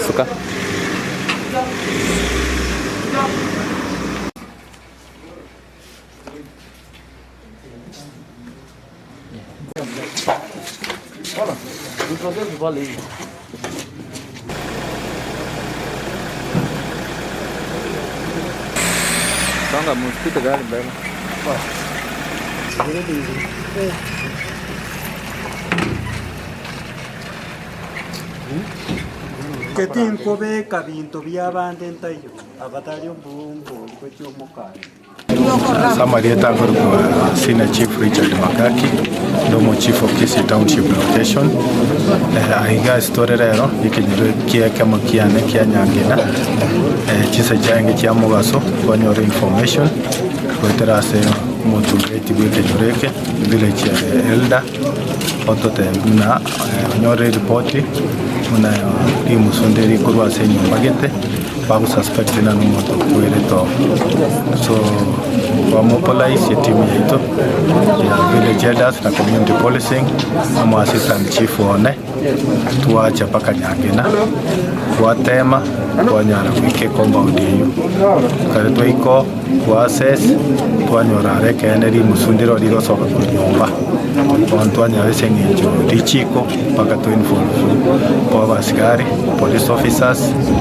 Suka. Songa msipite gari mbele. Getinkobeka binto bi'abande ntaiyo, abatari obombori gochia omokanda. Ase amarieta akorokwa Senior Chief Richard Makaki, inde omo Chief of Kisii Township Location. Eh, aiga ase tore rero ekenyoro kia ekemo kiane kia Nyangena, eh, chinsa chiaenge chia mogaso twanyora information goetera ase omotureti bwa ekenyoro eke village elder ototebia buna onyore eripoti buna rimusu ndire rikorwa ase enyomba gete. Bagosuspect ng'a nomonto okwerete oo. So twamopolize etimu yaito ya village elders na community policing amo assistant chief one twacha mpaka Nyangena twatema twanyara goika ecompound eywo. Ekero twaika oo twa assess twanyora are ekeene rimusu ndiro rigosoka korwa nyomba. Bono twanyora ase eng'encho richiko mpaka to involve abasigari, police officers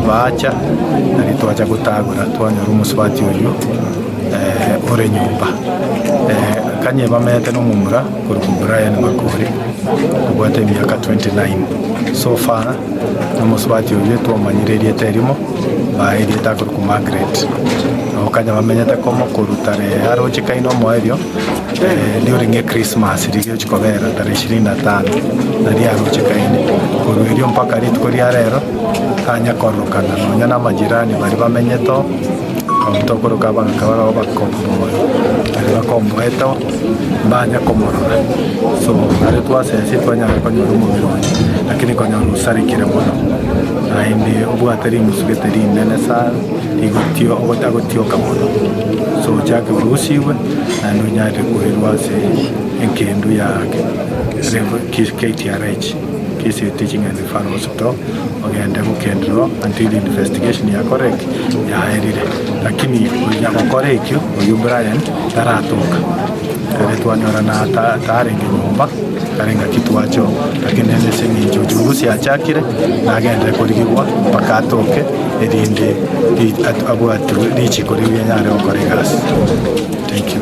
bacha nari twacha gotagora twanyora omosubati oyio ore nyomba. Kanye bamenyete na omomura korwa Brian Makori obwate emiaka 29 so far omosubati oyio twamanyire erieta erimo baye erieta akorokwa Margaret. Nabo kanya bamenyete komo korwa tarehe arochekaine omoerio. During Echristmas riria ochi kobera tarehe ishirini na tano naria arochekaine korwa erio mpaka rituko ria rero tanya kororokana nonya na amajirani baria bamenyete oo abwo tokoroka abagaka barabwo bakomboa baria bakomboete oo mbanya komorora so aria twasesia twanyara konyora omobere oye lakini konyora osarekire mono naende obwate rimusu gete rinene sana rigotio agotioka mono so ochake orusigwe. Naende onyare koirwa ase engendu ya KTRH, Kisii Teaching and Referral Hospital, ogende gokendererwa until investigation yakorire ki? Yaerire. Lakini onya gokora ekio, oyio Brian taratoka. Ekero twanyora na ta- tarenge nyomba, kare ngaki twacha oo. Lakini naende ase eng'encho uchunguzi yachakire, nagenderere korigigwa mpaka atoke, erinde ri- abwatwe richiko riria anyare gokora egasi. Thank you.